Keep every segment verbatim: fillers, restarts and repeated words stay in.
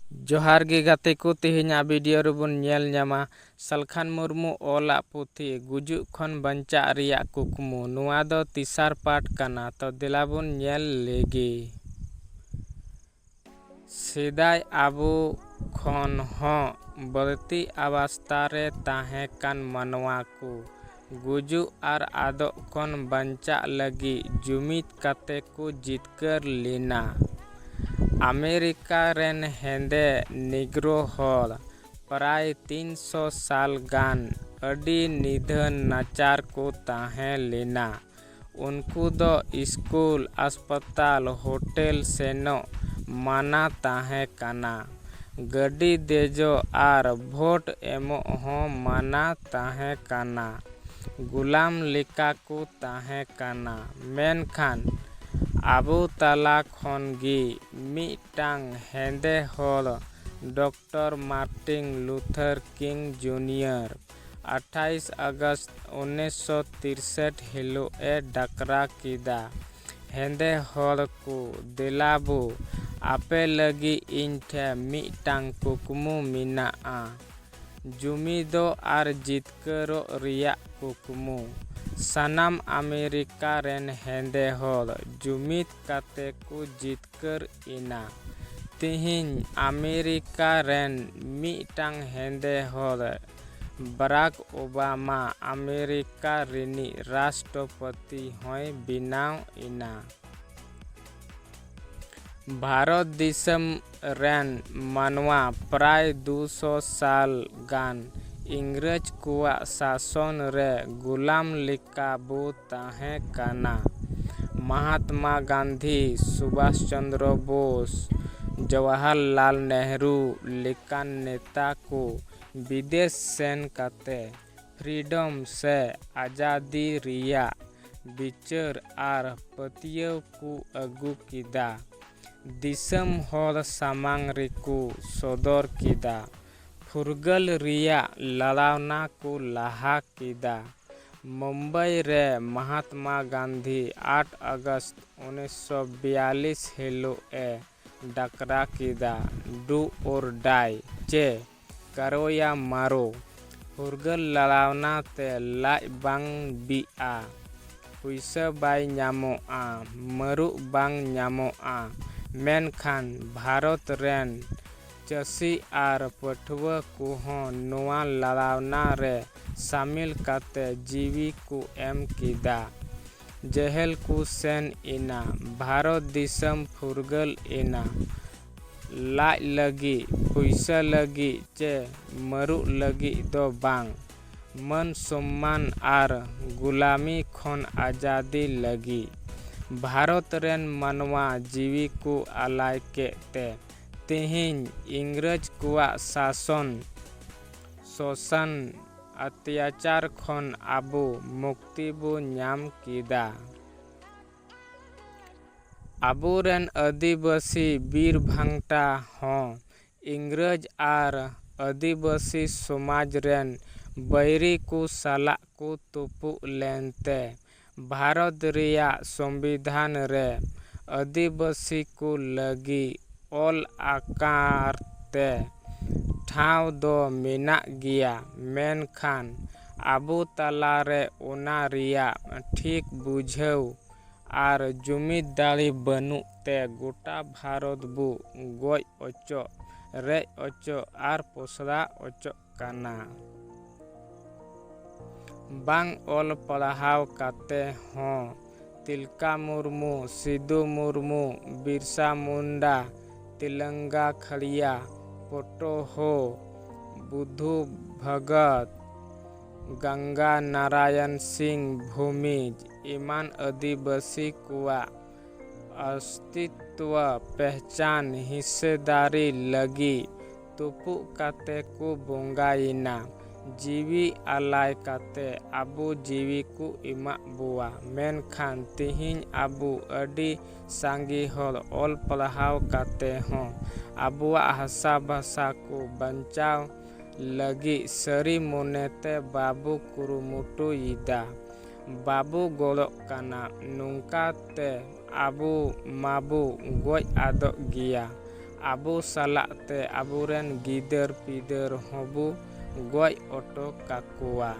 ᱡᱚᱦᱟᱨ ᱜᱮ ᱜᱟᱛᱮ ᱠᱚ, ᱛᱮᱦᱮᱧᱟᱜ ᱵᱷᱤᱰᱤᱭᱳ ᱨᱮᱵᱚᱱ ᱧᱮᱞ ᱧᱟᱢᱟ ᱥᱟᱞᱠᱷᱟᱱ ᱢᱩᱨᱢᱩ ᱚᱞᱟᱜ ᱯᱩᱛᱷᱤ ᱜᱩᱡᱩᱜ ᱠᱷᱚᱱ ᱵᱟᱧᱪᱟᱜ ᱨᱮᱭᱟᱜ ᱠᱩᱠᱢᱩ᱾ ᱱᱚᱣᱟ ᱫᱚ ᱛᱮᱥᱟᱨ ᱯᱟᱨᱴ ᱠᱟᱱᱟ, ᱛᱚ ᱫᱮᱞᱟ ᱵᱚᱱ ᱧᱮᱞ ᱞᱮᱜᱮ᱾ ᱥᱮᱫᱟᱭ ᱟᱵᱚ ᱠᱷᱚᱱ ᱦᱚᱸ ᱵᱟᱹᱲᱛᱤ ᱟᱵᱟᱥᱛᱟ ᱨᱮ ᱛᱟᱦᱮᱸ ᱠᱟᱱ ᱢᱟᱱᱣᱟ ᱠᱚ ᱜᱩᱡᱩᱜ ᱟᱨ ᱟᱫᱚᱜ ᱠᱷᱚᱱ ᱵᱟᱧᱪᱟᱜ ᱞᱟᱹᱜᱤᱫ ᱡᱩᱢᱤᱫ ᱠᱟᱛᱮ ᱠᱚ ᱡᱤᱛᱠᱟᱹᱨ ᱞᱮᱱᱟ᱾ ᱟᱢᱮᱨᱤᱠᱟ ᱨᱮᱱ ᱦᱮᱸᱫᱮ ᱱᱤᱜᱽᱨᱳ ᱦᱚᱲ ᱯᱨᱟᱭ ᱛᱤᱱᱥᱚ ᱥᱟᱞ ᱜᱟᱱ ᱟᱹᱰᱤ ᱱᱤᱫᱷᱟᱹᱱ ᱱᱟᱪᱟᱨ ᱠᱚ ᱛᱟᱦᱮᱸ ᱞᱮᱱᱟ᱾ ᱩᱱᱠᱩ ᱫᱚ ᱥᱠᱩᱞ, ᱟᱥᱯᱟᱛᱟᱞ, ᱦᱳᱴᱮᱞ ᱥᱮᱱᱚᱜ ᱢᱟᱱᱟ ᱛᱟᱦᱮᱸ ᱠᱟᱱᱟ᱾ ᱜᱟᱹᱰᱤ ᱫᱮᱡᱚᱜ ᱟᱨ ᱵᱷᱳᱴ ᱮᱢᱚᱜ ᱦᱚᱸ ᱢᱟᱱᱟ ᱛᱟᱦᱮᱸ ᱠᱟᱱᱟ᱾ ᱜᱩᱞᱟᱢ ᱞᱮᱠᱟ ᱠᱚ ᱛᱟᱦᱮᱸ ᱠᱟᱱᱟ᱾ ᱢᱮᱱᱠᱷᱟᱱ ᱟᱵᱚ ᱛᱟᱞᱟ ᱠᱷᱚᱱ ᱜᱮ ᱢᱤᱫᱴᱟᱝ ᱦᱮᱸᱫᱮ ᱦᱚᱲ, ᱰᱚᱠᱴᱚᱨ ᱢᱟᱨᱴᱤᱱ ᱞᱩᱛᱷᱟᱨ ᱠᱤᱝ ᱡᱩᱱᱤᱭᱚᱨ, ᱟᱴᱷᱟᱭᱤᱥ ᱟᱜᱚᱥᱴ ᱩᱱᱤᱥᱥᱚ ᱛᱤᱨᱥᱴ ᱦᱤᱞᱳᱜ ᱮ ᱰᱟᱠᱨᱟ ᱠᱮᱫᱟ, "ᱦᱮᱸᱫᱮ ᱦᱚᱲ ᱠᱚ, ᱫᱮᱞᱟ ᱵᱚ, ᱟᱯᱮ ᱞᱟᱹᱜᱤᱫ ᱤᱧ ᱴᱷᱮᱱ ᱢᱤᱫᱴᱟᱝ ᱠᱩᱠᱢᱩ ᱢᱮᱱᱟᱜᱼᱟ, ᱡᱩᱢᱤᱫᱚᱜ ᱟᱨ ᱡᱤᱛᱠᱟᱹᱨᱚᱜ ᱨᱮᱭᱟᱜ ᱠᱩᱠᱢᱩ᱾" ᱥᱟᱱᱟᱢ ᱟᱢᱮᱨᱤᱠᱟ ᱨᱮᱱ ᱦᱮᱸᱫᱮ ᱦᱚᱲ ᱡᱩᱢᱤᱫ ᱠᱟᱛᱮ ᱠᱚ ᱡᱤᱛᱠᱟᱹᱨ ᱮᱱᱟ᱾ ᱛᱮᱦᱮᱧ ᱟᱢᱮᱨᱤᱠᱟ ᱨᱮᱱ ᱢᱤᱫᱴᱟᱝ ᱦᱮᱸᱫᱮ ᱦᱚᱲ, ᱵᱟᱨᱟᱠ ᱳᱵᱟᱢᱟ, ᱟᱢᱮᱨᱤᱠᱟ ᱨᱤᱱᱤᱡ ᱨᱟᱥᱴᱨᱚᱯᱚᱛᱤ ᱦᱚᱸᱭ ᱵᱮᱱᱟᱣ ᱮᱱᱟ᱾ ᱵᱷᱟᱨᱚᱛ ᱫᱤᱥᱚᱢ ᱨᱮᱱ ᱢᱟᱱᱣᱟ ᱯᱨᱟᱭ ᱫᱩᱥᱚ ᱥᱟᱞ ᱜᱟᱱ ᱤᱝᱨᱮᱡᱽ ᱠᱚᱣᱟᱜ ᱥᱟᱥᱚᱱ ᱨᱮ ᱜᱩᱞᱟᱢ ᱞᱮᱠᱟ ᱵᱚ ᱛᱟᱦᱮᱸ ᱠᱟᱱᱟ᱾ ᱢᱟᱦᱟᱛᱢᱟ ᱜᱟᱱᱫᱷᱤ, ᱥᱩᱵᱷᱟᱥ ᱪᱚᱱᱫᱨᱚ ᱵᱳᱥ, ᱡᱚᱣᱟᱦᱚᱨᱞᱟᱞ ᱱᱮᱦᱨᱩ ᱞᱮᱠᱟᱱ ᱱᱮᱛᱟ ᱠᱚ ᱵᱤᱫᱮᱥ ᱥᱮᱱ ᱠᱟᱛᱮ ᱯᱷᱨᱤᱰᱚᱢ ᱥᱮ ᱟᱡᱟᱫᱤ ᱨᱮᱭᱟᱜ ᱵᱤᱪᱟᱹᱨ ᱟᱨ ᱯᱟᱹᱛᱭᱟᱹᱣ ᱠᱚ ᱟᱹᱜᱩ ᱠᱮᱫᱟ᱾ ᱫᱤᱥᱚᱢ ᱦᱚᱲ ᱥᱟᱢᱟᱝ ᱨᱮᱠᱚ ᱥᱚᱫᱚᱨ ᱠᱮᱫᱟ᱾ ᱯᱷᱩᱨᱜᱟᱹᱞ ᱨᱮᱭᱟᱜ ᱞᱟᱲᱟᱣᱱᱟ ᱠᱚ ᱞᱟᱦᱟ ᱠᱮᱫᱟ᱾ ᱢᱩᱢᱵᱟᱭ ᱨᱮ ᱢᱟᱦᱟᱛᱢᱟ ᱜᱟᱱᱫᱷᱤ ᱟᱴ ᱟᱜᱚᱥᱴ ᱩᱱᱤᱥᱥᱚ ᱵᱤᱭᱟᱞᱤᱥ ᱦᱤᱞᱳᱜ ᱮ ᱰᱟᱠᱨᱟ ᱠᱮᱫᱟ, do or die ᱪᱮ ᱠᱟᱨᱳᱭᱟ ᱢᱟᱨᱳ᱾ ᱯᱷᱩᱨᱜᱟᱹᱞ ᱞᱟᱲᱟᱣᱱᱟ ᱛᱮ ᱞᱟᱡ ᱵᱟᱝ ᱵᱤᱜᱼᱟ, ᱯᱩᱭᱥᱟᱹ ᱵᱟᱭ ᱧᱟᱢᱚᱜᱼᱟ, ᱢᱟᱹᱨᱩᱜ ᱵᱟᱝ ᱧᱟᱢᱚᱜᱼᱟ᱾ ᱢᱮᱱᱠᱷᱟᱱ ᱵᱷᱟᱨᱚᱛ ᱨᱮᱱ ᱪᱟᱹᱥᱤ ᱟᱨ ᱯᱟᱹᱴᱷᱩᱣᱟᱹ ᱠᱚᱦᱚᱸ ᱱᱚᱣᱟ ᱞᱟᱲᱟᱣᱱᱟ ᱨᱮ ᱥᱟᱢᱤᱞ ᱠᱟᱛᱮ ᱡᱤᱣᱤ ᱠᱚ ᱮᱢ ᱠᱮᱫᱟ᱾ ᱡᱮᱦᱮᱞ ᱠᱚ ᱥᱮᱱ ᱮᱱᱟ, ᱵᱷᱟᱨᱚᱛ ᱫᱤᱥᱚᱢ ᱯᱷᱩᱨᱜᱟᱹᱞ ᱮᱱᱟ᱾ ᱞᱟᱡ ᱞᱟᱹᱜᱤᱫ, ᱯᱩᱭᱥᱟᱹ ᱞᱟᱹᱜᱤᱫ ᱪᱮ ᱢᱟᱹᱨᱩᱜ ᱞᱟᱹᱜᱤᱫ ᱫᱚ ᱵᱟᱝ, ᱢᱟᱹᱱ ᱥᱚᱢᱢᱟᱱ ᱟᱨ ᱜᱩᱞᱟᱢᱤ ᱠᱷᱚᱱ ᱟᱡᱟᱫᱤ ᱞᱟᱹᱜᱤᱫ᱾ ᱵᱷᱟᱨᱚᱛ ᱨᱮᱱ ᱢᱟᱱᱣᱟ ᱡᱤᱣᱤ ᱠᱚ ᱟᱞᱟᱭ ᱠᱮᱫ ᱛᱮ ᱛᱮᱦᱮᱧ ᱤᱝᱨᱮᱡᱽ ᱠᱚᱣᱟᱜ ᱥᱟᱥᱚᱱ ᱥᱳᱥᱟᱱ ᱚᱛᱛᱟᱪᱟᱨ ᱠᱷᱚᱱ ᱟᱵᱚ ᱢᱩᱠᱛᱤ ᱵᱚ ᱧᱟᱢ ᱠᱮᱫᱟ᱾ ᱟᱵᱚᱨᱮᱱ ᱟᱹᱫᱤᱵᱟᱹᱥᱤ ᱵᱤᱨ ᱵᱷᱟᱝᱴᱟ ᱦᱚᱸ ᱤᱝᱨᱮᱡᱽ ᱟᱨ ᱟᱹᱫᱤᱵᱟᱹᱥᱤ ᱥᱚᱢᱟᱡᱽ ᱨᱮᱱ ᱵᱟᱹᱭᱨᱤ ᱠᱚ ᱥᱟᱞᱟᱜ ᱠᱚ ᱛᱩᱯᱩᱜ ᱞᱮᱱᱛᱮ ᱵᱷᱟᱨᱚᱛ ᱨᱮᱭᱟᱜ ᱥᱚᱝᱵᱤᱫᱷᱟᱱ ᱨᱮ ᱟᱹᱫᱤᱵᱟᱹᱥᱤ ᱠᱚ ᱞᱟᱹᱜᱤᱫ ᱚᱞ ᱟᱠᱟᱨ ᱛᱮ ᱴᱷᱟᱶ ᱫᱚ ᱢᱮᱱᱟᱜ ᱜᱮᱭᱟ, ᱢᱮᱱᱠᱷᱟᱱ ᱟᱵᱚ ᱛᱟᱞᱟᱨᱮ ᱚᱱᱟ ᱨᱮᱭᱟᱜ ᱴᱷᱤᱠ ᱵᱩᱡᱷᱟᱹᱣ ᱟᱨ ᱡᱩᱢᱤᱫ ᱫᱟᱲᱮ ᱵᱟᱹᱱᱩᱜ ᱛᱮ ᱜᱚᱴᱟ ᱵᱷᱟᱨᱚᱛ ᱵᱚ ᱜᱚᱡ ᱚᱪᱚᱜ, ᱨᱮᱡ ᱚᱪᱚᱜ ᱟᱨ ᱯᱚᱥᱲᱟ ᱚᱪᱚᱜ ᱠᱟᱱᱟ᱾ ᱵᱟᱝ ᱚᱞ ᱯᱟᱲᱦᱟᱣ ᱠᱟᱛᱮ ᱦᱚᱸ ᱛᱤᱞᱠᱟ ᱢᱩᱨᱢᱩ, ᱥᱤᱫᱩ ᱢᱩᱨᱢᱩ, ᱵᱤᱨᱥᱟ ᱢᱩᱱᱰᱟ, ᱛᱤᱞᱟᱝᱜᱟ ᱠᱷᱟᱲᱤᱭᱟ, ᱯᱚᱴᱳ ᱦᱳ, ᱵᱩᱫᱷᱩ ᱵᱷᱚᱜᱚᱛ, ᱜᱟᱝᱜᱟ ᱱᱟᱨᱟᱭᱚᱱ ᱥᱤᱝ ᱵᱷᱩᱢᱤᱡᱽ ᱮᱢᱟᱱ ᱟᱹᱫᱤᱵᱟᱹᱥᱤ ᱠᱚᱣᱟᱜ ᱚᱥᱛᱤᱛᱣᱚ ᱯᱮᱦᱪᱟᱱ ᱦᱤᱥᱥᱮᱫᱟᱨᱤ ᱞᱟᱹᱜᱤᱫ ᱛᱩᱯᱩᱜ ᱠᱟᱛᱮ ᱠᱚ ᱵᱚᱸᱜᱟᱭᱮᱱᱟ᱾ ᱡᱤᱣᱤ ᱟᱞᱟᱭ ᱠᱟᱛᱮ ᱟᱵᱚ ᱡᱤᱣᱤ ᱠᱚ ᱮᱢᱟᱜ ᱵᱚᱣᱟ, ᱢᱮᱱᱠᱷᱟᱱ ᱛᱮᱦᱮᱧ ᱟᱵᱚ ᱟᱹᱰᱤ ᱥᱟᱸᱜᱮ ᱦᱚᱲ ᱚᱞ ᱯᱟᱲᱦᱟᱣ ᱠᱟᱛᱮ ᱦᱚᱸ ᱟᱵᱚᱣᱟᱜ ᱦᱟᱥᱟ ᱵᱷᱟᱥᱟ ᱠᱚ ᱵᱟᱧᱪᱟᱣ ᱞᱟᱹᱜᱤᱫ ᱥᱟᱹᱨᱤ ᱢᱚᱱᱮᱛᱮ ᱵᱟᱵᱚ ᱠᱩᱨᱩᱢᱩᱴᱩᱭᱮᱫᱟ, ᱵᱟᱵᱚ ᱜᱚᱲᱚᱜ ᱠᱟᱱᱟ᱾ ᱱᱚᱝᱠᱟᱛᱮ ᱟᱵᱚ ᱢᱟᱵᱚ ᱜᱚᱡ ᱟᱫᱚᱜ ᱜᱮᱭᱟ᱾ ᱟᱵᱚ ᱥᱟᱞᱟᱜ ᱛᱮ ᱟᱵᱚᱨᱮᱱ ᱜᱤᱫᱟᱹᱨ ᱯᱤᱫᱟᱹᱨ ᱦᱚᱸᱵᱚ ᱜᱚᱡ ᱚᱴᱚ ᱠᱟᱠᱚᱣᱟ᱾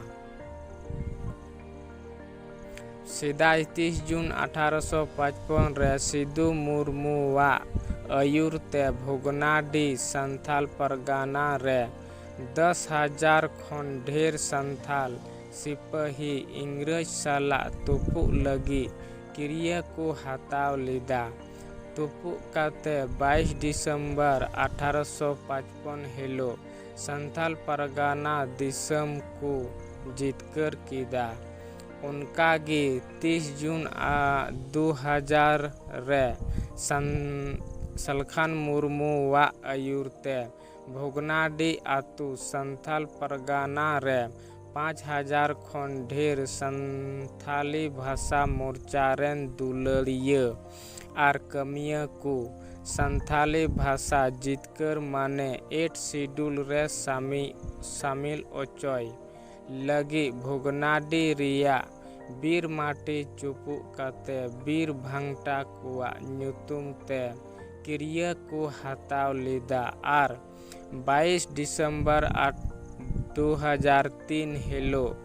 ᱥᱮᱫᱟᱭ ᱛᱤᱥ ᱡᱩᱱ ᱟᱴᱷᱟᱨᱚᱥᱚ ᱯᱟᱸᱪᱯᱚᱱ ᱨᱮ ᱥᱤᱫᱩ ᱢᱩᱨᱢᱩᱣᱟᱜ ᱟᱹᱭᱩᱨ ᱛᱮ ᱵᱷᱚᱜᱽᱱᱟᱰᱤ ᱥᱟᱱᱛᱟᱞ ᱯᱟᱨᱜᱟᱱᱟ ᱨᱮ ᱫᱚᱥ ᱦᱟᱡᱟᱨ ᱠᱷᱚᱱ ᱰᱷᱮᱨ ᱥᱟᱱᱛᱟᱞ ᱥᱤᱯᱟᱹᱦᱤ ᱤᱝᱨᱮᱡᱽ ᱥᱟᱞᱟᱜ ᱛᱩᱯᱩᱜ ᱞᱟᱹᱜᱤᱫ ᱠᱤᱨᱭᱟᱹ ᱠᱚ ᱦᱟᱛᱟᱣ ᱞᱮᱫᱟ᱾ ᱛᱩᱯᱩᱜ ᱠᱟᱛᱮ ᱵᱟᱭᱤᱥ ᱰᱤᱥᱮᱢᱵᱚᱨ ᱟᱴᱷᱟᱨᱚᱥᱚ ᱯᱟᱸᱪᱯᱚᱱ ᱦᱤᱞᱳᱜ ᱥᱟᱱᱛᱟᱞ ᱯᱟᱨᱜᱟᱱᱟ ᱫᱤᱥᱚᱢ ᱠᱚ ᱡᱤᱛᱠᱟᱹᱨ ᱠᱮᱫᱟ᱾ ᱚᱱᱠᱟᱜᱮ ᱛᱤᱥ ᱡᱩᱱ ᱟ-, ᱫᱩ ᱦᱟᱡᱟᱨ ᱨᱮ ᱥᱟᱱ-, ᱥᱟᱞᱠᱷᱟᱱ ᱢᱩᱨᱢᱩᱣᱟᱜ ᱟᱹᱭᱩᱨ ᱛᱮ ᱵᱷᱚᱜᱽᱱᱟᱰᱤ ᱟᱹᱛᱩ ᱥᱟᱱᱛᱟᱞ ᱯᱟᱨᱜᱟᱱᱟ ᱨᱮ ᱯᱟᱸᱪ ᱦᱟᱡᱟᱨ ᱠᱷᱚᱱ ᱰᱷᱮᱨ ᱥᱟᱱᱛᱷᱟᱞᱤ ᱵᱷᱟᱥᱟ ᱢᱳᱨᱪᱟ ᱨᱮᱱ ᱫᱩᱞᱟᱹᱲᱤᱭᱟᱹ ᱟᱨ ᱠᱟᱹᱢᱤᱭᱟᱹ ᱠᱚ ᱥᱟᱱᱛᱷᱟᱞᱤ ᱵᱷᱟᱥᱟ ᱡᱤᱛᱠᱟᱹᱨ ᱢᱟᱱᱮ ᱮᱭᱤᱴ ᱥᱤᱰᱩᱞ ᱨᱮ ᱥᱟᱢᱤ-, ᱥᱟᱢᱤᱞ ᱚᱪᱚᱭ ᱞᱟᱹᱜᱤᱫ ᱵᱷᱚᱜᱽᱱᱟᱰᱤ ᱨᱮᱭᱟᱜ ᱵᱤᱨ ᱢᱟᱹᱴᱤ ᱪᱩᱯᱩᱜ ᱠᱟᱛᱮ ᱵᱤᱨ ᱵᱷᱟᱝᱴᱟ ᱠᱚᱣᱟᱜ ᱧᱩᱛᱩᱢ ᱛᱮ ᱠᱤᱨᱭᱟᱹ ᱠᱚ ᱦᱟᱛᱟᱣ ᱞᱮᱫᱟ ᱟᱨ ᱵᱟᱭᱤᱥ ᱰᱤᱥᱮᱢᱵᱚᱨ ᱟᱴ-, ᱫᱩ ᱦᱟᱡᱟᱨ ᱛᱤᱱ ᱦᱤᱞᱳᱜ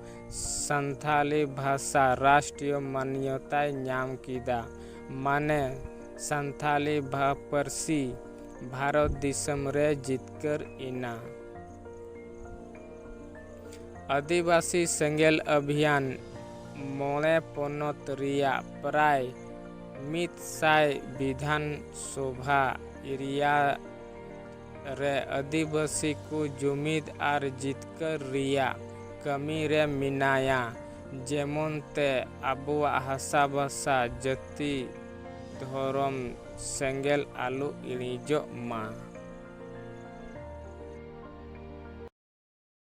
ᱥᱟᱱᱛᱷᱟᱞᱤ ᱵᱷᱟᱥᱟ ᱨᱟᱥᱴᱨᱤᱭᱚ ᱢᱟᱱᱭᱚᱛᱟᱭ ᱧᱟᱢ ᱠᱮᱫᱟ, ᱢᱟᱱᱮ ᱥᱟᱱᱛᱷᱟᱞᱤ ᱵᱷᱟ-, ᱯᱟᱹᱨᱥᱤ ᱵᱷᱟᱨᱚᱛ ᱫᱤᱥᱚᱢ ᱨᱮ ᱡᱤᱛᱠᱟᱹᱨ ᱮᱱᱟ᱾ ᱟᱹᱫᱤᱵᱟᱹᱥᱤ ᱥᱮᱸᱜᱮᱞ ᱚᱵᱷᱤᱭᱟᱱ ᱢᱚᱬᱮ ᱯᱚᱱᱚᱛ ᱨᱮᱭᱟᱜ ᱯᱨᱟᱭ ᱢᱤᱫ ᱥᱟᱭ ᱵᱤᱫᱷᱟᱱ ᱥᱚᱵᱷᱟ ᱮᱨᱤᱭᱟ ᱨᱮ ᱟᱹᱫᱤᱵᱟᱹᱥᱤ ᱠᱚ ᱡᱩᱢᱤᱫ ᱟᱨ ᱡᱤᱛᱠᱟᱹᱨ ᱨᱮᱭᱟᱜ ᱠᱟᱹᱢᱤ ᱨᱮ ᱢᱮᱱᱟᱭᱟ, ᱡᱮᱢᱚᱱ ᱛᱮ ᱟᱵᱚᱣᱟᱜ ᱦᱟᱥᱟ ᱵᱷᱟᱥᱟ ᱡᱟᱹᱛᱤ ᱫᱷᱚᱨᱚᱢ ᱥᱮᱸᱜᱮᱞ ᱟᱞᱚ ᱤᱬᱤᱡᱚᱜ ᱢᱟ᱾